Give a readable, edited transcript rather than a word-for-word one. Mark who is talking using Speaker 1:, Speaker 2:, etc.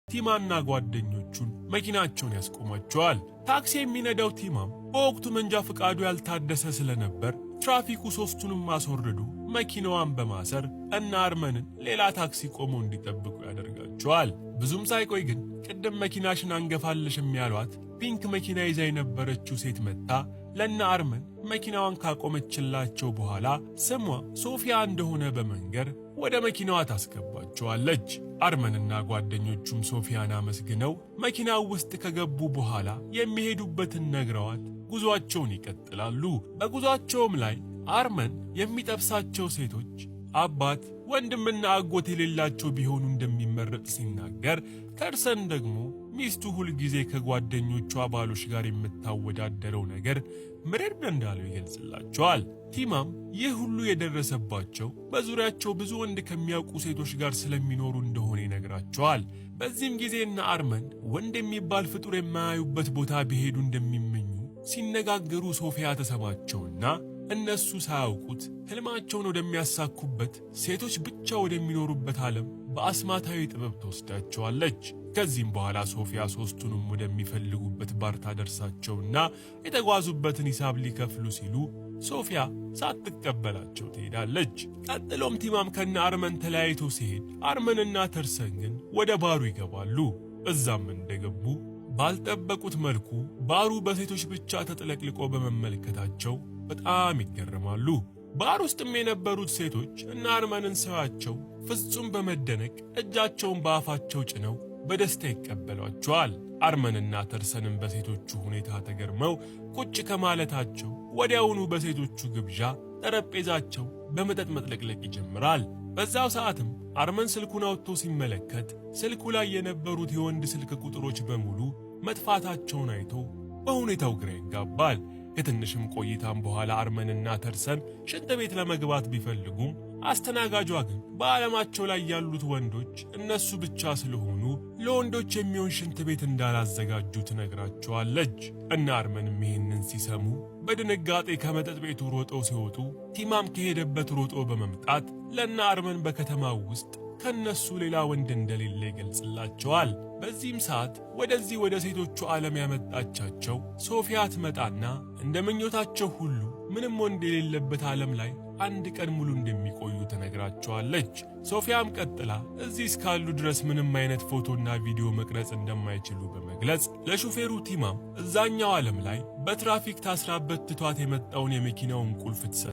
Speaker 1: ቲማና ጓደኞቹን መኪናቸውን ያስቆማቸዋል። ታክሲ የሚነዳው ቲማም በወቅቱ መንጃ ፈቃዱ ያልታደሰ ስለነበር ትራፊኩ ሶስቱንም አስወርዶ መኪናዋን በማሰር እነ አርመንን ሌላ ታክሲ ቆመው እንዲጠብቁ ያደርጋቸዋል። ብዙም ሳይቆይ ግን ቅድም መኪናሽን አንገፋልሽም ያሏት pink መኪና ይዛ የነበረችው ሴት መጥታ ለነ አርመን መኪናዋን ካቆመችላቸው በኋላ ስሟ ሶፊያ እንደሆነ በመንገር ወደ መኪናዋ ታስገባቸዋለች። አርመንና ጓደኞቹም ሶፊያን አመስግነው መኪናው ውስጥ ከገቡ በኋላ የሚሄዱበትን ነግረዋት ጉዟቸውን ይቀጥላሉ። በጉዟቸውም ላይ አርመን የሚጠብሳቸው ሴቶች አባት፣ ወንድምና አጎት የሌላቸው ቢሆኑ እንደሚመረጥ ሲናገር፣ ተርሰን ደግሞ ሚስቱ ሁልጊዜ ከጓደኞቿ ባሎች ጋር የምታወዳደረው ነገር ምርር እንዳለው ይገልጽላቸዋል። ቲማም ይህ ሁሉ የደረሰባቸው በዙሪያቸው ብዙ ወንድ ከሚያውቁ ሴቶች ጋር ስለሚኖሩ እንደሆነ ይነግራቸዋል። በዚህም ጊዜ እነ አርመን ወንድ የሚባል ፍጡር የማያዩበት ቦታ ቢሄዱ እንደሚመኙ ሲነጋገሩ ሶፊያ ተሰማቸውና እነሱ ሳያውቁት ህልማቸውን ወደሚያሳኩበት፣ ሴቶች ብቻ ወደሚኖሩበት ዓለም በአስማታዊ ጥበብ ትወስዳቸዋለች። ከዚህም በኋላ ሶፊያ ሶስቱንም ወደሚፈልጉበት ባር ታደርሳቸውና የተጓዙበትን ሂሳብ ሊከፍሉ ሲሉ ሶፊያ ሳትቀበላቸው ትሄዳለች። ቀጥሎም ቲማም ከነ አርመን ተለያይቶ ሲሄድ አርመንና ተርሰን ግን ወደ ባሩ ይገባሉ። እዛም እንደገቡ ባልጠበቁት መልኩ ባሩ በሴቶች ብቻ ተጥለቅልቆ በመመልከታቸው በጣም ይገረማሉ። ባር ውስጥም የነበሩት ሴቶች እነ አርመንን ሲያዩአቸው ፍጹም በመደነቅ እጃቸውን በአፋቸው ጭነው በደስታ ይቀበሏቸዋል። አርመንና ተርሰንም በሴቶቹ ሁኔታ ተገርመው ቁጭ ከማለታቸው ወዲያውኑ በሴቶቹ ግብዣ ጠረጴዛቸው በመጠጥ መጥለቅለቅ ይጀምራል። በዛው ሰዓትም አርመን ስልኩን አውጥቶ ሲመለከት ስልኩ ላይ የነበሩት የወንድ ስልክ ቁጥሮች በሙሉ መጥፋታቸውን አይቶ በሁኔታው ግራ ይጋባል። ከትንሽም ቆይታም በኋላ አርመንና ተርሰን ሽንት ቤት ለመግባት ቢፈልጉም አስተናጋጇ ግን በዓለማቸው ላይ ያሉት ወንዶች እነሱ ብቻ ስለሆኑ ለወንዶች የሚሆን ሽንት ቤት እንዳላዘጋጁ ትነግራቸዋለች። እነ አርመንም ይህንን ሲሰሙ በድንጋጤ ከመጠጥ ቤቱ ሮጠው ሲወጡ ቲማም ከሄደበት ሮጦ በመምጣት ለእነ አርመን በከተማው ውስጥ ከነሱ ሌላ ወንድ እንደሌለ ይገልጽላቸዋል። በዚህም ሰዓት ወደዚህ ወደ ሴቶቹ ዓለም ያመጣቻቸው ሶፊያ ትመጣና እንደ ምኞታቸው ሁሉ ምንም ወንድ የሌለበት ዓለም ላይ አንድ ቀን ሙሉ እንደሚቆዩ ትነግራቸዋለች። ሶፊያም ቀጥላ እዚህ እስካሉ ድረስ ምንም አይነት ፎቶና ቪዲዮ መቅረጽ እንደማይችሉ በመግለጽ ለሹፌሩ ቲማም እዛኛው ዓለም ላይ በትራፊክ ታስራበት ትቷት የመጣውን የመኪናውን ቁልፍ ትሰጠዋለች።